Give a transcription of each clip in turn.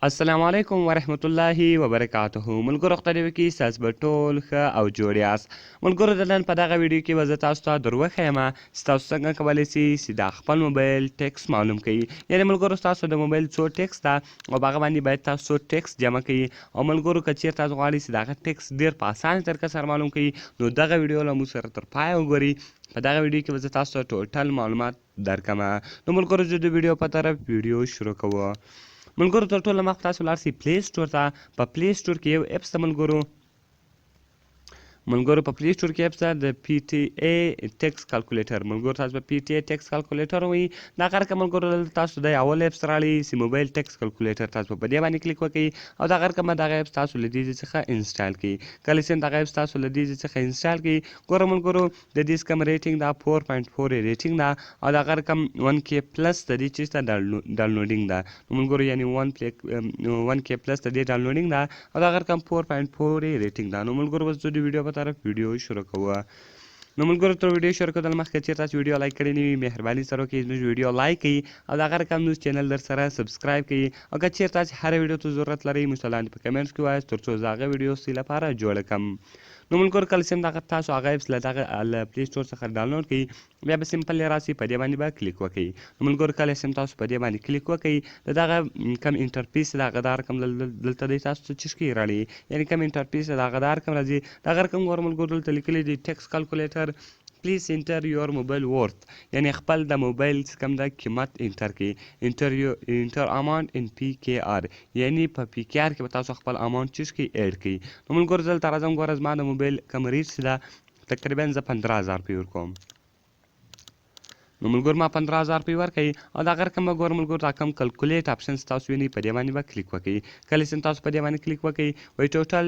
السلام علیکم ورحمت الله وبرکاته. ملګرو، خدای دې وکړي ستاسو به ټول ښه او جوړ یاست. ملګرو، د نن په دغه ویډیو کې به زه تاسو ته در وښیم چې تاسو څنګه کولی شئ چې دا خپل موبایل ټیکس معلوم کړئ، یعنې ملګرو، ستاسو د موبایل څو ټیکس ده او په هغه باندې باید تاسو څو ټیکس جمع کړئ. او ملګرو، که چیرې تاسو غواړئ چې د هغه ټیکس ډېر په اسانه طریقه سره معلوم کړئ، نو دغه ویډیو له موږ سره تر پایه وګورئ. په دغه ویډیو کې به زه تاسو ته ټوټل معلومات درکمه. نو ملګرو، زه د ویډیو په طرف ویډیو شروع کوو. ملګرو، تر ټولو مخ تاسو لاړ شئ پلی سټور ته. په پلی سټور کې یو اپس ته ملګرو، په پلی سټور کې اپس ده د پی ټي ای ټیکس کلکولیټر. ملګرو، تاسو په پی ټي ای ټیکس کلکولیټر وایي. دا غر که ملګرو، دلته تاسو د اول اپس راړي چې موبایل ټیکس کلکولیټر، تاسو په دې باندې کلیک وکړئ او دا غر کومه دغه اپس تاسو له دې څخه انسټال کړئ. کله چې دغه اپس تاسو له دې څخه انسټال کړئ، ګوره ملګرو، د دې کوم ریټینګ دا 4.4 ریټینګ ده او دا غر کم 1 کې پلس د دې چیز ته ډاونلوډینګ ده. نو ملګرو، یعنی 1 کې پلس د دې ډاونلوډینګ ده او دا غر کم 4.4 ریټینګ ده. نو ملګرو، بس د ویډیو په طرف ویډیو شروع کوو. نو ملګرو، تر ویډیو شروع کېدل مخکې چېرته تاسو ویډیو لایک کړی نه وي، مهرباني سره وکړئ زموږ ویډیو لایک کړئ او دا غر کم نوز چینل در سره سبسکرایب کړئ. او که چېرته تاسو هره ویډیو ته ضرورت لرئ، موږ ته لاندې په کمنټس کې ووایاست، تر څو زه هغه ویډیو ستاسو لپاره جوړه کړم. نو ملګرو، کله چې دغه تاسو هغه اپس له دغه له پلی سټور څخه ډاونلوډ کړئ، بیا به سمپل راسي، په دې باندې به کلیک وکړئ. نو ملګرو، کله چې تاسو په دې باندې کلیک وکړئ، د دغه کم انټرفیس دغه دا رقم دلته دی تاسو ته چې راړي، یعنی کم انټرفیس دغه دا رقم راځي. دغه رقم ګور ملګرو، دلته لیکلي دي ټیکس کلکولیټر، پلیز انټر یور موبایل ورث، یعنی خپل د موبایل کم د قیمت انټر کړئ، انټر اماونټ ان پی کی آر، یعنی په پی کی آر کې به تاسو خپل اماونټ چیز کې اډ کړئ. نو ملګرو، دلته راځم. ګوره، زما د موبایل کم ریټ ده، تقریبا زه 15,000 روپۍ ورکوم. نو ملګرو، ما 15,000 روپۍ ورکړئ او دا غر کوم ګور ملګرو، دا کوم کلکولیټ اپشن تاسو وینئ، په دې باندې به کلیک وکړئ. کله چې تاسو په دې باندې کلیک وکړئ، وایي ټوټل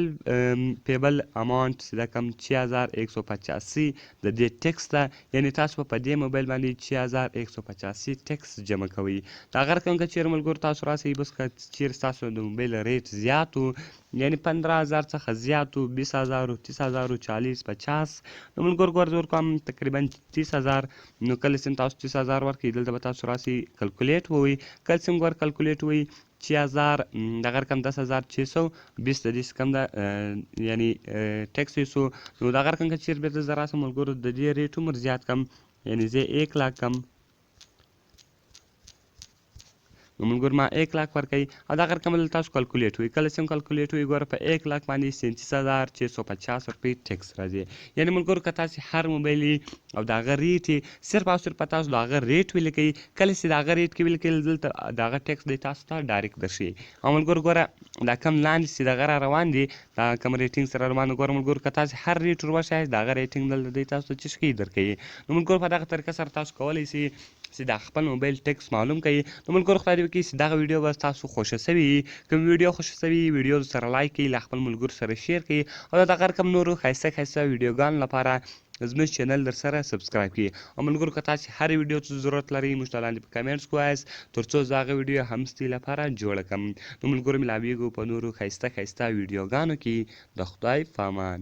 پیبل اماونټ چې دا کم 6185 د دې ټیکس ده، یعنی تاسو په دې موبایل باندې 6185 ټیکس جمع کوئ. دا غر کوم که چیرې ملګرو تاسو راسئ، بس که چیرې تاسو د موبایل ریټ زیات و، یعنی 15,000 څخه زیات و، 20,000، 30,000، 40، 50، نو ملګرو ګور زه ورکوم تقریبا 30,000. نو کله چې تاسو 30,000 ورکړئ، دلته به تاسو راسئ کلکولیټ ووایي. کله چې ګور کلکولیټ وایي، 6000 دغه رقم 10,620 د دې کم ده، یعنی ټیکس یې سو. نو دغه رقم که چیرې بیرته زه راسم ملګرو، د دې ریټ عمر زیات کم، یعنی زه 1 لاک کم. نو ملګرو، ما 1 لاک ورکوي او دغه رقم دلته تاسو کلکولیټ وي. کله چې کلکولیټ وي، ګوره، په 1 لاک باندې 37,650 روپۍ ټیکس راځي. یعنی ملګرو، که تاسو هر موبایل او د هغه ریټ صرف او صرف تاسو د هغه ریټ ولیکئ، کله چې د هغه ریټ کې ولیکئ، دلته د هغه ټیکس دی تاسو ته ډایرکټ درشي. او ملګرو، ګوره، دا کم لاندې چې دغه را روان دي، دا کم ریټینګ سره روان. ګوره ملګرو، که تاسو هر ریټ ور وښایاست، د هغه ریټینګ دلته دی تاسو ته چې ښکې درکوي. نو ملګرو، په دغه طریقه سره تاسو کولی شئ چې دا خپل موبایل ټیکس معلوم کړئ. نو ملګرو، خدای دې وکړي چې دغه ویډیو به تاسو خوښه شوي. کوم ویډیو خوښه شوي، ویډیو سره لایک کړئ، له خپل ملګرو سره شیر کړئ او د دغه رقم نورو ښایسته ښایسته ویډیوګانو لپاره زموږ چینل در سره سبسکرایب کړئ. او ملګرو، که تاسو هر ویډیو ته ضرورت لرئ، موږ ته لاندې په کمنټس کې ووایاست، تر څو زه هغه ویډیو هم ستاسو لپاره جوړه کړم. نو ملګرو، ملاویږو په نورو ښایسته ښایسته ویډیوګانو کې. د خدای په امان.